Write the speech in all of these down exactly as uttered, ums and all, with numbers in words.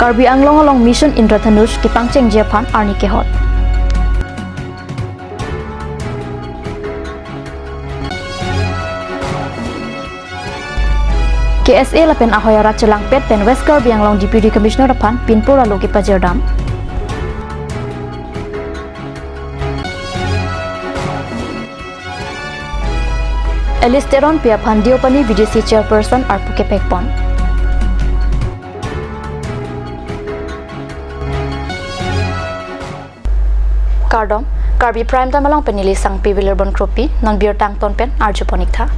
Karbi Anglong along Mission Indradhanush kepangchengji aphan arni kehot. K S A lapen ahoi arat chelangpet pen West Karbi Anglong Deputy Commissioner aphan pinpur alo kepajirdam. Alice Teronpi aphan Deopani V D C Chairperson arpu kepekpon. Kardom, Karbi Prime Time along pen neli Sangpi Vilirbon Kropi, non birta angton pen arjupon-ik tha.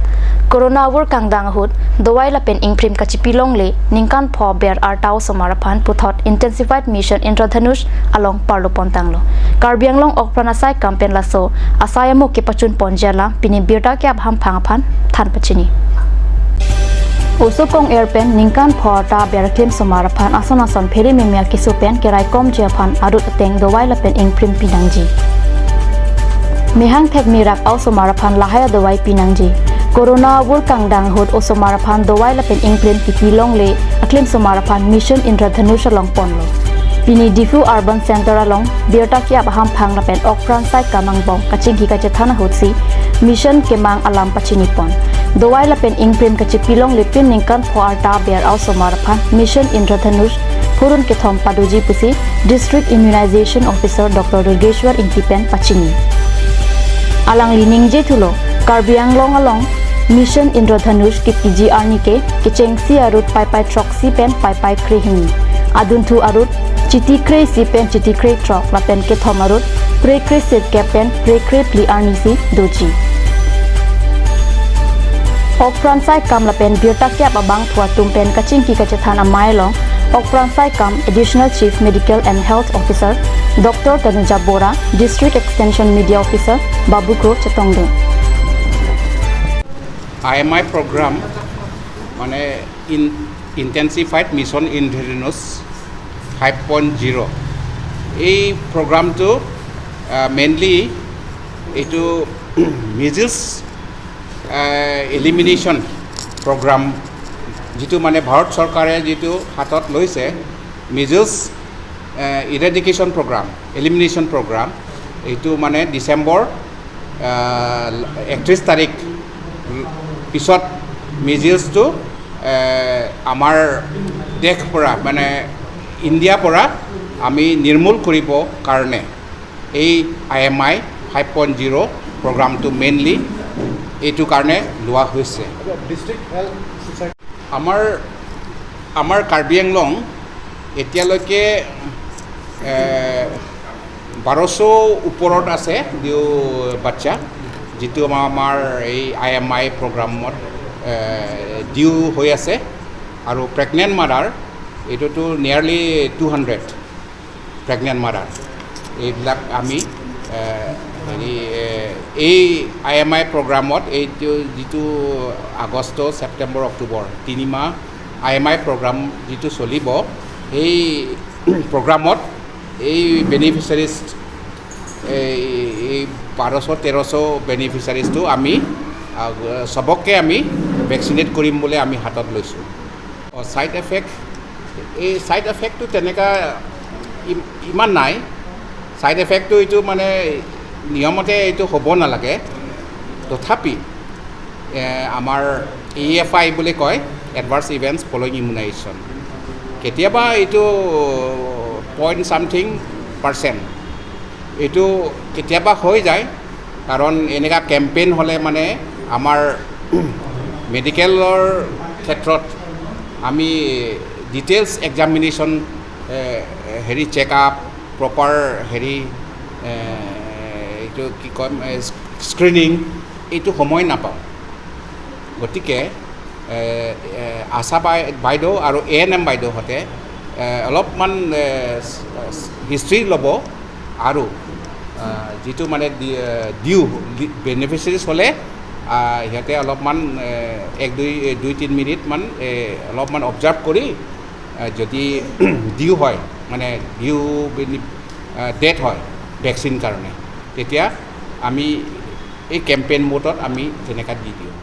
Corona avur kangdang ahut, dovai lapen ingprim kachepi longle, ningkan pho aber arta osomar aphan puthot Intensified Mission Indradhanush along parlopon tanglo. Karbi Anglong okpran asai kam pen laso asai amo kepachunponji alam pini birta ke-ap hamphang aphan than pachini. Oso kong-er pen ningkan pho arta aber klim osomar aphan ason ason phere meme akeso pen keraikomji aphan arut ateng dovai lapen ingprim pinangji. Mehang thek merak a-osomar aphan lahai adovai pinangji. Corona avur kangdang ahut osomar aphan dovai lapen ingprim kipi longle aklim osomar aphan Mission Indradhanush along ponlo. Pini Diphu Urban Center along birta ke-ap hamphang lapen okpran asai kam angbong kachingki kachethan ahutsi Mission kemang alam pachinipon. Dovai lapen ingprim kachepi longle pin ningkan pho arta aber a-osomar aphan Mission Indradhanush phurun kethom padoji pusi District Immunization Officer Doctor Durgeshwar Ingti pen pachini. Alangli ningje thulo, Karbi Anglong along Mission Indradhanush kepiji arni ke kechengsi arut paipai throksi pen paipai krehini. Adunthu arut chiti kre-isi pen chiti krethrok lapen kethom arut kre kre sirkep pen kre kre phli arnisi doji. Okpran asai kam lapen birta ke-ap abangphu atum pen kachingki kachethan amei along, okpran asai kam Additional Chief Medical and Health Officer Doctor Tanuja Bora, District Extension Media Officer Babu Kro chetongdun. I M I program, মানে ইন ইনটেনচিফাইড মিছন ইন্দ্ৰধনুষ five point zero'. এই প্ৰগ্ৰামটো মেইনলি এইটো measles elimination programme, যিটো মানে ভাৰত চৰকাৰে যিটো হাতত লৈছে, মিজিলছ ইৰেডিকেশ্যন প্ৰগ্ৰাম, এলিমিনেশ্যন প্ৰগ্ৰাম। এইটো মানে ডিচেম্বৰ একত্ৰিছ তাৰিখ পিছত মিজিলছটো আমাৰ দেশ পৰা, মানে ইণ্ডিয়াৰ পৰা আমি নিৰ্মূল কৰিব কাৰণে এই I M I five point zero' প্ৰগ্ৰামটো মেইনলি এইটো কাৰণে লোৱা হৈছে। ডিষ্ট্ৰিক্ট হেল্থ ছ'চাইটি আমাৰ, আমাৰ কাৰ্বি আংলং এতিয়ালৈকে এ, বাৰশ ওপৰত আছে দিউ বাচ্চা, যিটো আমাৰ, আমাৰ এই আই এম আই প্ৰগ্ৰামত এ, দিউ হৈ আছে। আৰু প্ৰেগনেণ্ট মাদাৰ এইটোতো nearly two hundred pregnant mother. এইবিলাক আমি এ, হেৰি এ, এই আই এম আই প্ৰগ্ৰামত এইটো যিটো আগষ্ট, ছেপ্টেম্বৰ, অক্টোবৰ তিনিমাহ আই এম আই প্ৰগ্ৰাম যিটো চলিব, সেই প্ৰগ্ৰামত এই বেনিফিচিয়াৰিজ, এই এই বাৰশ তেৰশ বেনিফিচিয়াৰিজটো আমি আ, চবকে আমি ভেকচিনেট কৰিম বুলি আমি হাতত লৈছোঁ। ছাইড এফেক্ট, এই ছাইড এফেক্টটো তেনেকা ইম- ইমান নাই। ছাইড এফেক্টটো এইটো মানে নিয়মতে এইটো হ'ব নালাগে। তথাপি এ, আমাৰ এ এফ আই বুলি কয়, এডভাৰ্ছ ইভেণ্টছ ফলয়িং ইমিউনাইজেশ্যন। কেতিয়াবা এইটো পইণ্ট ছামথিং পাৰ্চেণ্ট এইটো কেতিয়াবা হৈ যায়, কাৰণ এনেকা কেম্পেইন হ'লে মানে আমাৰ মেডিকেলৰ ক্ষেত্ৰত আমি ডিটেইলছ এক্সামিনেশ্যন, এ, হেৰি চেকআপ, প্ৰপাৰ হেৰি এ, এইটো কি কয়, এ, স্ক্ৰিনিং, এইটো সময় নাপাওঁ। গতিকে এ, এ, আশা বাই বাইদেউ আৰু এ এন এম বাইদেউহঁতে এ, অলপমান এ, হিষ্ট্ৰী ল'ব আৰু আ, যিটো মানে দি- এ, দিউ বেনিফিচিয়াৰিজ হ'লে আ, সিহঁতে অলপমান এ, এক দুই এ, দুই তিনি মিনিটমান এ, অলপমান অবজাৰ্ভ কৰি আ, যদি দিউ হয়, মানে দিউ বেনি- আ, ডেট হয় ভেকচিন কাৰণে, তেতিয়া আমি এই কেম্পেইন মোডত আমি তেনেকা দি দিওঁ।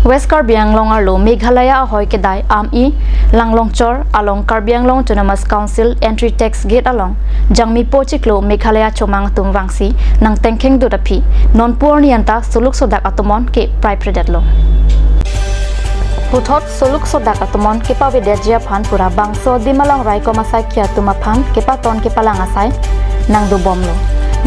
West Karbi Anglong arlo Meghalaya ahoi kedai Ami Langlongchor along Karbi Anglong Autonomous Council entry tax gate along Jangmipo chiklo Meghalaya chomang atum vangsi nangtengkheng dut aphi nonpu arni anta suluk sodak atomon ke prai predetlo. Puthot suluk sodak atomon kepavedetji aphan pura bangso adim along raikom asaikhi atum aphan kepaton kepalang asai nangdobomlo.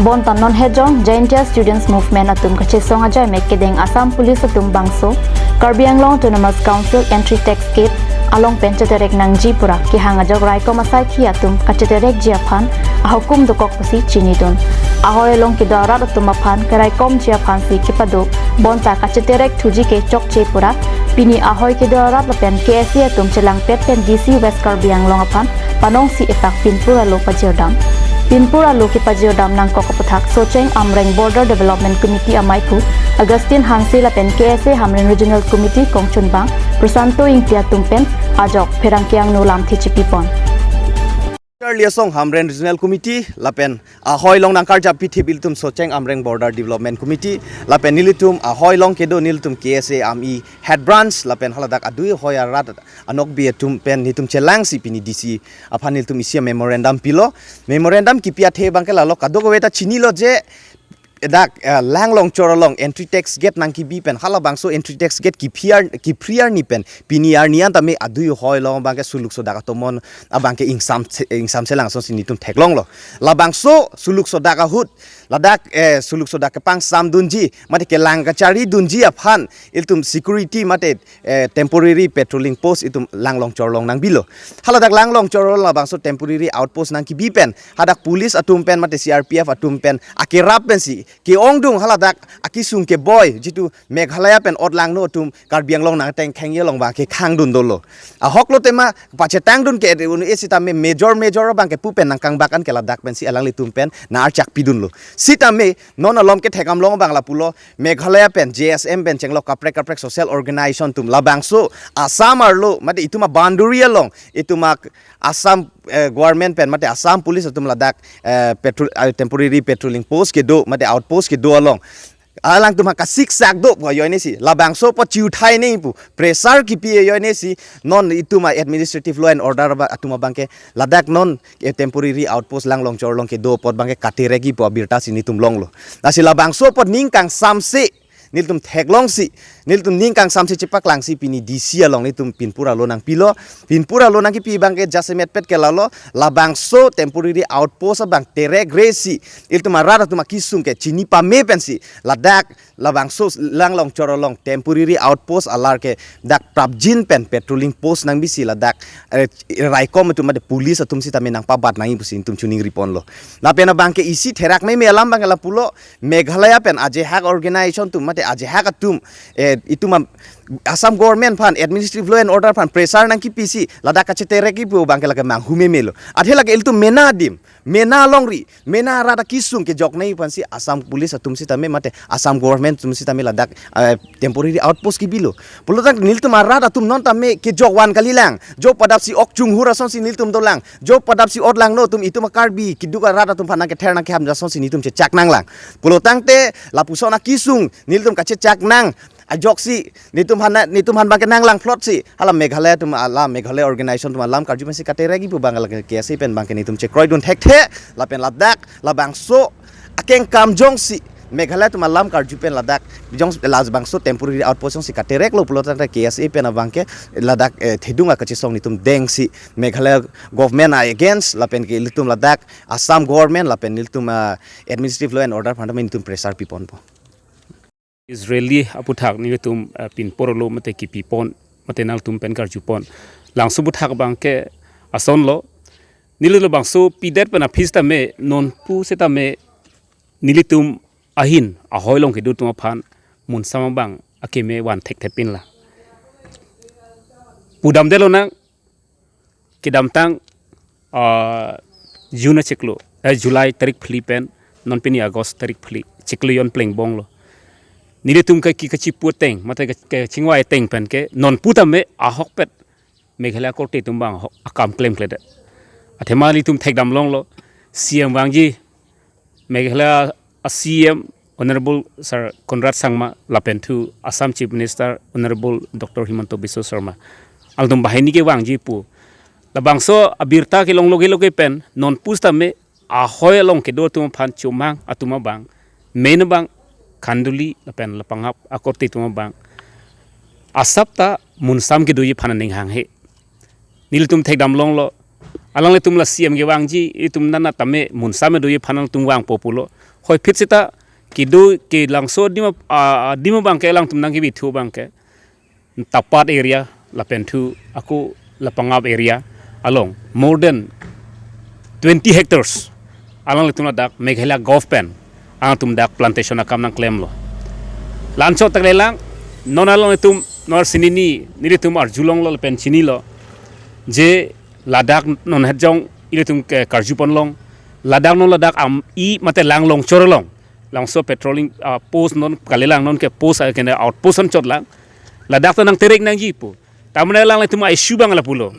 Bonta non hejong Jaintia Students Movement atum kachesong ajaimek kedeng Assam Police atum bangso Karbi Anglong Autonomous Council entry tax gate along pen cheterek nangji pura kehang ajok raikom asaikhi atum kacheterekji aphan ahukum dokok pusi chinidun. Ahoi along kedo arat atum aphan keraikomji aphansi kepado bonta kacheterek thuji ke chokche pura pini ahoi kedo arat lapen K S A atum chelangpet pen D C West Karbi Anglong aphan panongsi epak pinpur alo pajirdam. Pinpur alo kepajirdam nangkok aputhak Socheng Amreng Border Development Committee amaiphu Augustine Hanse lapen K S A Hamren Regional Committee kongchunbang Prasanto Ingti atum pen ajok pherangke angno lamthe chipipon. Charli Asong Hamren Regional Committee lapen ahoi along nangkarjap pithe ilitum Socheng Amreng Border Development Committee lapen nelitum ahoi along kedo nelitum K S A Ami head branch lapen haladak adui ahoi arat anokbi atum pen nelitum chelangsi pini D C aphan nelitum isi memorandum pilo. Memorandum kipi athe abangke lalo, kadokave ta chinilo je dak, eh, Langlongchor along entry tax gate nangkebi pen halabangso entry tax gate kipri ar, kipri arni pen pini arni anta me adui ahoi along abangke suluk sodak atomon abangke ingsam se, ingsamselang asonsi nelitum theklonglo. Labangso suluk sodak ahut ladak, eh, suluk sodak kepangsamdunji mate kelang kacharidunji aphan ilitum security mate, eh, temporary patrolling post itum Langlongchor along nangbilo. Haladak Langlongchor along labangso temporary outpost nangkebi pen hadak police atum pen mate C R P F atum pen akerap pensi ke-ongdung haladak akisung keboi jitu Meghalaya pen otlangno atum Karbi Anglong nangtengkhengji along abangke khangdun dolo. Ahoklo tema pachetangdun ke un-e sitame major major abangke pu pen nangkangbak an ke ladak pensi alanglitum pen nang-archak pidunlo. Sitame non alom kethekdam long abang lapulo, Meghalaya pen J S M pen chenglok kaprek kaprek social organization atum labangso Assam arlo mate itum a-boundary along itum a-Assam, eh, government pen mate Assam Police atum ladak, eh, patrol, eh, temporary patrolling post kedo mate outpost kedo along alangtum ha kasiksak do pu ajoinesi labangso apot chiuthai nangji pu pressure kipi ajoinesi non itum a-administrative law and order ba atum abangke ladak non, eh, temporary outpost Langlongchor along kedo apot abangke katerekji pu abirtasi nelitum longlo. Lasi labangso apot ning kangsamse nelitum theklongsi, nelitum ning kangsamse chepaklangsi pini D C along nelitum pinpur alo nangpilo. Pinpur alo nangkepi abangke jasemetpet ke lalo, labangso temporary outpost abang terekresi ilitum arat atum akisung ke chini pame pensi ladak labangso Langlongchor along temporary outpost alar ke dak prapjin pen patrolling post nangbisi ladak, eh, raikom atum mate police atum sitame nangpabat nangji pusi nelitum choningriponlo. Lapen abangke isi therak meme alam abangke lapulo, Meghalaya pen ajehak organization atum mate ajehak atum, eh, itum am-, Assam government aphan administrative law and order aphan pressure nangkipisi ladak kacheterekji pu abangke lake manghu memelo. Athe lake ilitum mena adim, mena alongri, mena arat akisung kejok nangji aphansi Assam Police atum sitame mate Assam government atum sitame ladak, eh, temporary outpost kebilo. Pulotangte nelitum arat atum non tame kejok van kalilang. Jo padapsi ok chunghur asonsi nelitum dolang. Jo padapsi otlangno atum itum a-Karbi keduk arat atum aphan nangkether nangkeham asonsi nelitum chechak nanglang. Pulotangte lapuson akisung nelitum kachechak nang ajoksi nelitum aphan, nelitum aphan abangke nanglang plotsi hala Meghalaya atum alam, Meghalaya organization atum alam karju pensi katerekji pu abang lake K S A pen abangke nelitum chekroidun thekthe lapen ladak labangso akengkam jongsi Meghalaya atum alam karju pen ladak jong labangso temporary outpost jongsi katereklo pulotangte K S A pen abangke ladak, eh, thedung akachesong nelitum dengsi Meghalaya government a-against lapen ke ilitum ladak Assam government lapen ilitum, ah, administrative law and order aphan tame nelitum pressure piponpo. Israeli aputhak nelitum, eh, pinpur alo mate kipipon mate nangtum pen karjupon. Labangso aputhak abangke asonlo. Neli labangso pidet pen aphi sitame nonpu sitame nelitum ahin ahoi along kedo atum aphan munsam abang akeme van thekthepinlang. Pudamdetlo nang kedamtang, ah, June achiklo, eh, July tarik phli pen non pini August tarik phli, chiklo jon plengbomlo. Nelitum ke ki kachipu ateng mate ke, kachingvai ateng pen ke nonpu tame ahokpet Meghalaya korte atum abang ahok akam klemkledet. Athema nelitum thekdam longlo, C M vangji, Meghalaya a-C M Honorable Sir Conrad Sangma lapen thu Assam Chief Minister Honorable Doctor Himanta Biswa Sarma, alangtum banghini kevangji pu. Labangso abirta kelong loge loge pen non pusitame ahoi along kedo atum aphan chomang atum abang, men abang, Khanduli lapen Lapangap akorte atum abang, asap ta munsam kedoji aphan aning hanghe. Nelitum thekdam longlo, alanglitum la C M kevangji, itum nana tame munsam doji aphan alangtum vangpo pulo. Hoiphit seta kedo kelangso adim a, a, adim abangke alangtum nangkebithu abangke Tapat area lapen thu ako Lapangap area along more than twenty hectares alanglitum ladak Meghalaya government alangtum dak plantation akam nangklemlo. La-anchot ta kalilang, non alanglitum non sinini nelitum arjulonglo lapen chinilo, je ladak non hetjong ilitum ke karju ponlong, ladak non ladak am-i mate lang longchor along labangso patrolling, ah, post non kalilang, non ke post, ah, kene outpost anchot lang. Ladak ta nangterek nangji pu. Tamane alanglitum a-issue abang lapulo.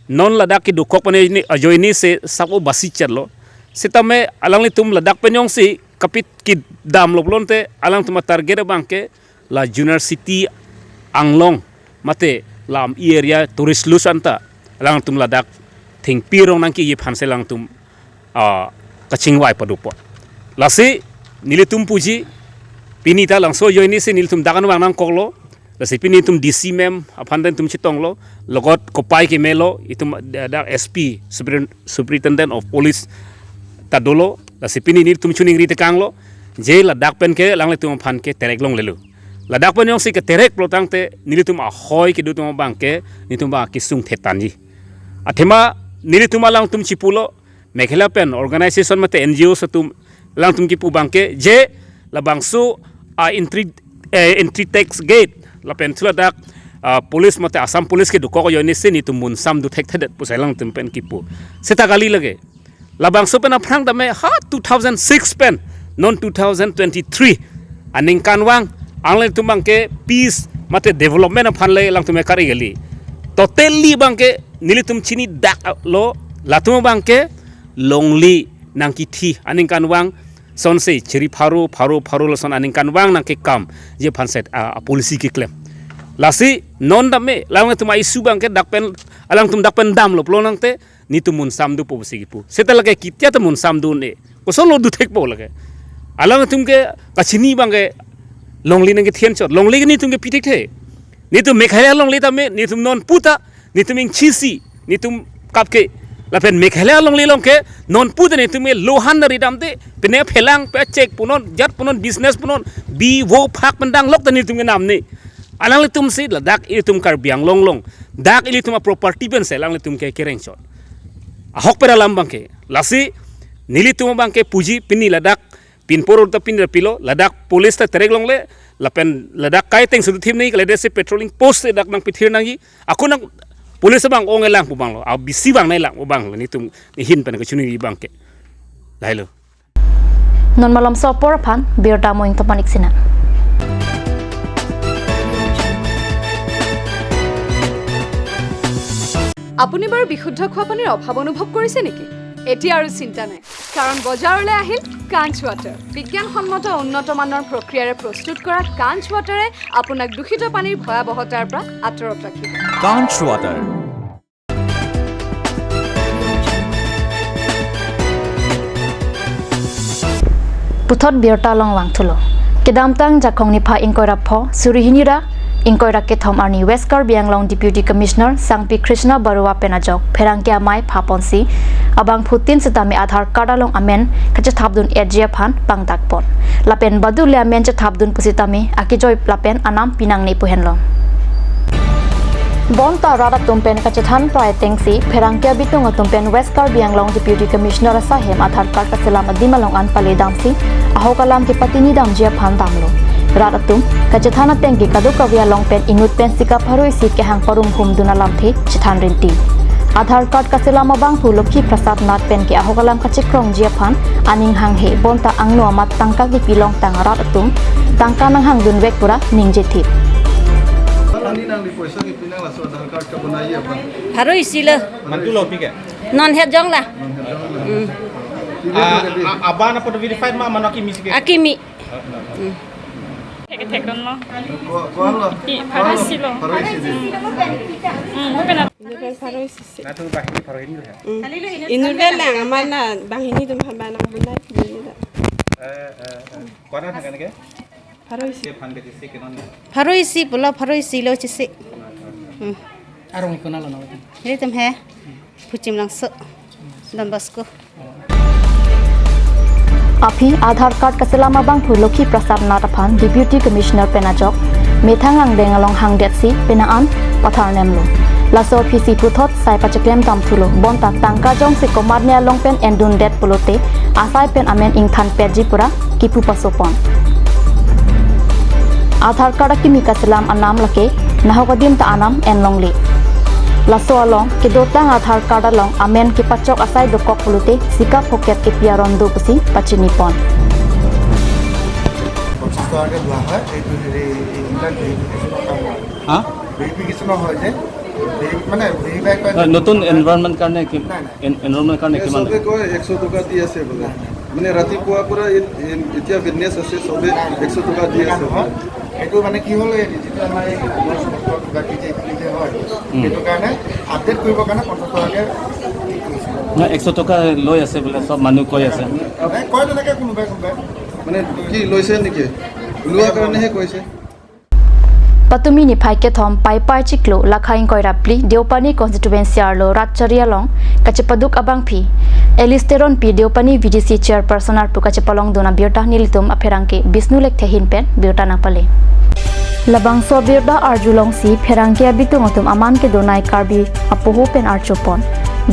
Non ladak kedokok pen ajoine, ajoine si sabo basi chetlo. Sitame alanglitum ladak pen jongsi kapit kedamlo pulote alangtum a-target abangke la University Anglong mate la am-i area tourist lose anta alangtum ladak thengpi rong nangkeji aphansi alangtum, ah, kachingvai padopon. Lasi nelitum puji, pini ta labangso ajoine si nelitum dak anvang nangkoklo. Lasi pini itum D C ma'am aphan ta itum chetonglo, logot kopai kemelo, itum dak S P, Superin-, Superintendent of Police ta dolo. Lasi pini nelitum choningri tekanglo, je ladak pen ke alanglitum aphan ke terek longlelo. Ladak pen jongsi keterek pulo tangte nelitum ahoi kedo atum abangke nelitum abang kesung thetanji. Athema nelitum alangtum chipulo, Meghalaya pen organization mate N G Os atum alangtum kipu abangke je labangso a-entry, eh, entry tax gate lapen thu ladak, ah, police mate Assam Police kedokok ajoine si nelitum munsam do thekthedet pusi alangtum pen kipu. Seta kali lake. Labangso pen aphrang tame ha two thousand six pen non two thousand twenty-three aningkanvang alanglitum abangke peace mate development aphan le alangtum ekar igali. Totally abangke nelitum chini daklo, latum abangke longle nangkithi aningkanvang sonsi chiri pharo pharo pharo lason aningkanvang nangkekam je aphanset a, a-policy keklem. Lasi non tame alangtum a-issue abangke dak pen, alangtum dak pen damlo pulo tangte nelitum munsam dopo pusi kipu. Seta lake ketia ta munsam do-un-e. Kosonlo do thekpo lake. Alangtum ke kachini abangke longle nangkethi anchot. Longle ke nelitum ke pi thekthe. Nelitum Meghalaya longle tame, nelitum non puta, nelitum ingchisi, nelitum kapke. Lapen Meghalaya longle along ke non puta nelitum ke lohan nari damde, pine phelang, pechek punon, jat punon, business punon, bi vo phak pen danglok ta nelitum kenam ne. Alanglitum si ladak ilitum Karbi Anglong along, dak ilitum a-property pensi alanglitum ke kerengchot. Ahok pen alam abangke. Lasi nelitum abangke puji pini ladak pinporo ta pini pilo, ladak police ta terek longle, lapen ladak kaiteng suduthim ni kale desi patrolling post dak nangpithir nangji, ako nang police abang ong-elang pu abanglo, a-B C abang nanglang pu abanglo, nelitum nehin pen kachoningri abangke. Lahelo. Non malomso apor aphan birta moing topanik sina. আপুনি বাৰু বিশুদ্ধ খোৱা পানীৰ অভাৱ অনুভৱ কৰিছে নেকি? এতিয়া আৰু চিন্তা নাই, কাৰণ বজাৰলৈ আহিল কাঞ্চ ৱাটাৰ। বিজ্ঞানসন্মত উন্নত মানৰ প্ৰক্ৰিয়াৰে প্ৰস্তুত কৰা কাঞ্চ ৱাটাৰে আপোনাক দূষিত পানীৰ ভয়াৱহতাৰ পৰা আঁতৰত ৰাখিব। Kanch Water. Puthot birta along vangthulo. Kedamtang Jakhong niphai ingkoi ra pho, suri hini ra ingkoi ra kethom arni West Karbi Anglong Deputy Commissioner Sangpi Krishna Baruah pen ajok pherangke amei phaponsi abangphutin sitame Aadhaar card along amen kachethapdun-etji aphan pangdakpon. Lapen badule amen chethapdun pusitame akejoi lapen anam pinangne pu henlo. Bonta rat atum pen kachethan prai atengsi pherangke abitung atum pen West Karbi Anglong Deputy Commissioner asahem Aadhaar card kaselam adim along an pale damsi ahok alam kepatini damji aphan damlo. Rat atum kachethan ateng ke kadokave along pen inut pensi kapharo isi kehang parumhumdun alamthe chethan rinti. Aadhaar card kaselam abangphu Lokhi Prasad Nath pen ke ahok alam kachekrongji aphan aning hanghe, bonta angno amat tangka kepilong tang rat atum tangka nanghangdunvek pura ningje thip. Ani nangli poisa kipi nang laso Aadhaar card kabonai apa? Pharo isi lo. Mantu lo pi ke? Non het jong la. Non het jong la. Hmm. Ibi Ah, ko ke di? Ah, aban apa verified ma, mano akimi si ke? Akimi. Thek thek don lo. Ko, ko lo? Ki, pharo isi lo. Pharo isi di. Hmm, mo pena. Ini kan pharo isi se. Natu bahini pharo hini lo ya? Hmm. Inut vel lang, amat na banghini atum aphan ba nang bunai. Ini dah. Eh, eh, eh. Ko-an thang kan ke? Pharo isi. Ke phan ke isi ke non ya? Pharo isi pulo, pharo isi lo chisi. Hmm. Arong ikona lo na? Nelitum he. Phuchimlangso. Don Bosco. Aphi Aadhaar card kachelam abangphu Lokhi Prasad Nath aphan Deputy Commissioner pen ajok methang angdeng along hangdetsi penang an patharnemlo. Laso aphi si puthot sai pacheklem damthulo, bonta tangka jongsi komatne along pen endundet pulote asai pen amen ingthanpetji pura kipu pasopon. Aadhaar card akimi kachelam anam lake nahok adim ta anam enlongle. Laso along kedotang Aadhaar card along amen kepachok asai dokok pulote sikap hoket kepi aron do pusi pachinipon. পঁচিশ টকাকে দিয়া হয়, এইটো হেৰি, এইবিলাক ভেৰিফিকেশ্যনৰ কাম হয়। হা? ভেৰিফিকেশ্যনৰ হয় যে, ভেৰি-, মানে ভেৰিফাই কৰে। নহয়, নতুন এনৰলমেণ্ট কাৰণে কি-, নাই, নাই। এন-, এনৰলমেণ্ট কাৰণে এই কিমান? চবে কয় একশ টকা দি আছে বোলে। নাই, নাই। মানে ৰাতিপুৱাৰ পৰা এই, এই, এতিয়া উইটনেছ আছে, চবে একশ টকা দি আছে বোলে। এইটো মানে কি হ'ল, এই যিটো আমাৰ এই আগৰ চৌবিশ টকা দি যে এইখিনি যে হয়, উম। সেইটো কাৰণে আপডেট কৰিবৰ কাৰণে পঞ্চাশ টকাকে ঠিক কৰিছে। নহয়, একশ টকা লৈ আছে বোলে, চব মানুহ কৈ আছে। নাই, কয় তেনেকে কোনোবাই কোনোবাই। মানে কি লৈছে নেকি? লোৱাৰ কাৰণেহে কৈছে। Patumi niphai kethom Paipar chiklo lakha ingkoi ra phli Deopani constituency arlo Ratchari along kachepaduk abangphi Alice Teronpi Deopani V D C chairperson arpu kachepalongdun abirta nelitum apherangke Bishnu Lekthe ahin pen birta nangpale. Labangso abirta arjulongsi pherangke abitung atum aman kedonai Karbi apoho pen archopon.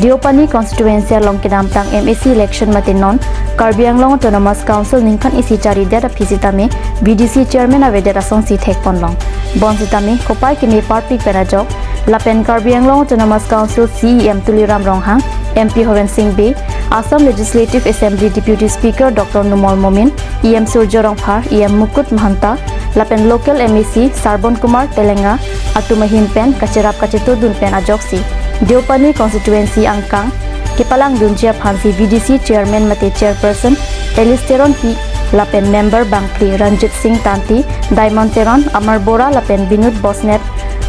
Deopani constituency along kedamtang M A C election mate non Karbi Anglong Autonomous Council ningkan isi charidet aphi sitame V D C chairman avedet asonsi thekponlong. Bonsitame kopai keme parpik pen ajok lapen Karbi Anglong Autonomous Council C E M Tuliram Ronghang, M P Horen Sing Bey, Assam Legislative Assembly Deputy Speaker Doctor Numal Momin, E M Surjya Rongphar, E M Mukut Mahanta, lapen local M A C Sarbon Kumar Telenga atum ahin pen kacherap kachetodun pen ajoksi Deopani constituency angkang kepalangdunji aphansi V D C chairman mate chairperson Alice Teronpi lapen member bangphli Ranjit Singh Tanti, Diamond Teron, Amar Bora lapen Binod Bosnet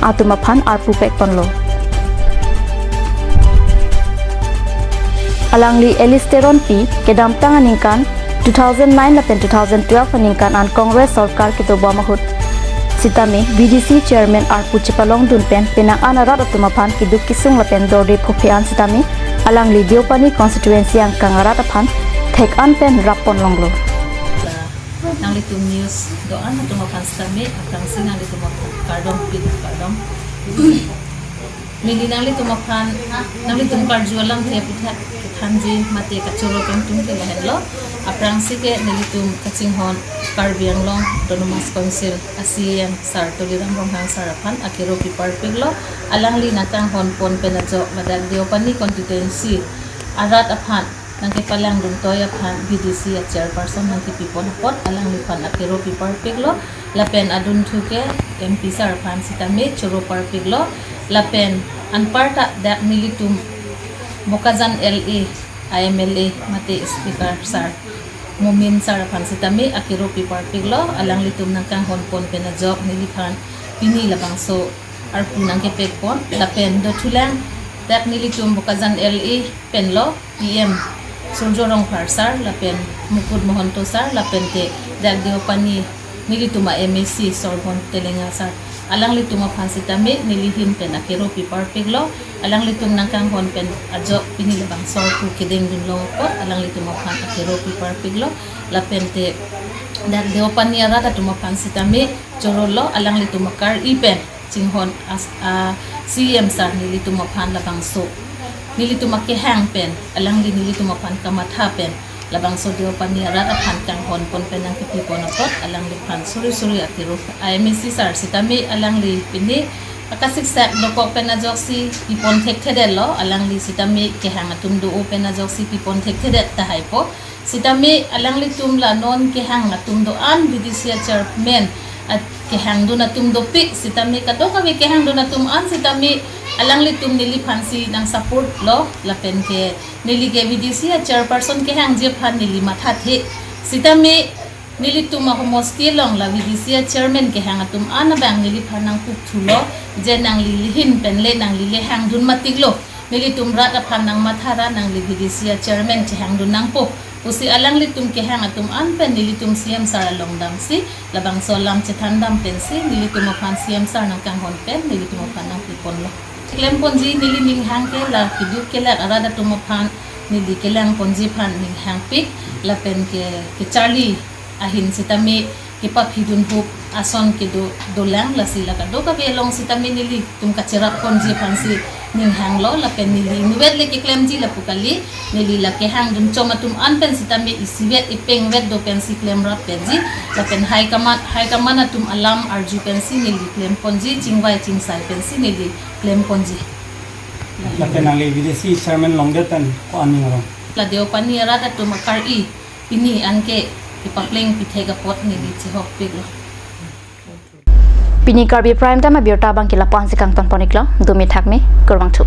atum aphan arpu pekponlo. Alangli Alice Teronpi kedamtang aningkan two thousand nine lapen two thousand twelve aningkan an Congress sorkar ketobom ahut sitame V D C chairman arpu chepalongdun pen penang an arat atum aphan keduk kesung lapen dorde phophe an sitame alangli Deopani constituency angkang arat aphan thek an pen rappon longlo. Nanglitum news do-an atum aphan sitame aphrangsi nanglitum aphan kardom, pin kardom. Neli nanglitum aphan, nanglitum karju alamthe aphuthak kethanji mate kachoro kangtung ke lahenlo. Aphrangsi ke nelitum kachinghon Karbi Anglong Autonomous Council a C E M sir Tuliram Ronghang sir aphan akero pipar piklo. Alangli nangkanghon pon pen ajok ladak Deopani constituency arat aphan nangkepalangdun toi aphan V D C a chairperson nangkepipon apot alangliphan akero pipar piklo. Lapen adunthu ke M P sir aphan sitame choro par piklo. Lapen anparta dak nelitum Bokajan L A a M L A mate speaker sir Momin sir aphan sitame akero pipar piklo. Alanglitum nangkanghon pon pen ajok neliphan pini labangso arpu nangkepekpon. Lapen dothulang dak nelitum Bokajan L A penlo P M Surjya Rongphar sir lapen Mukut Mahanta sir lapen te dak Deopani nelitum a M A C Sarbon Telenga sir, alanglitum aphan sitame neli ahin pen akero pipar piklo. Alanglitum nangkanghon pen ajok pini labangso arpu kedengdun long apot alanglitum aphan akero pipar piklo. Lapen te dak Deopani arat atum aphan sitame chorolo, alanglitum akar-i pen chinghon as a C E M sir nelitum aphan labangso nelitum akehang pen alangli nelitum aphan kamatha pen labangso Deopani arat aphan kanghon pon pen nangkepipon apot alangliphan suri suri akero a M A C sir sitame alangli pini akasiksak dokok pen ajoksi pipon thekthedetlo. Alangli sitame kehang atum do-o pen ajoksi pipon thekthedet tahai po. Sitame alanglitum la non kehang atum do-an V D C a chairman a kehangdun atum dopik, sitame kadokave kehangdun atum an sitame alanglitum neliphansi nang support lo, lapen ke neli ke V D C a chairperson kehangji aphan neli mathathe. Sitame Nelitum ahomosti along la V D C a chairman kehang atum an abang neliphan nangpukthulo, je nangli lihin pen le nangli le hangdun matiklo. Nelitum rat aphan nangmathara nangli V D C a chairman chehangdun nangpo pusi alanglitum kehang atum an pen nelitum C M sir along damsi labangso alam chethandam pensi nelitum aphan C M sir nangkanghon pen nelitum aphan nangpiponlo. Klemponji neli ninghang ke la keduk kelak arat atum aphan neli kelangponji aphan ninghangpik lapen ke kecharli ahin sitame kepaphidun hup ason kedo dolang lasi la kadokave along sitame nelitum kacherapponji aphansi ninghanglo lapen neli inutvet le keklemji lapu kali, neli la kehangdun chom atum an pen sitame isivet ipengvet do pensi klemrap penji lapen high command high command atum alam arju pensi neli klemponji chingvai chingsai pensi neli klemponji. Lapen nangli V D C chairman longdet pen ko-an ning arong? La Deopani arat atum akari pini anke kepapleng pithek apot neli chehokpiklo. Pini Karbi Prime Time abirta abang ke lapu-ansi kangtonpon-iklo, dumi thakmi, kurvangthu.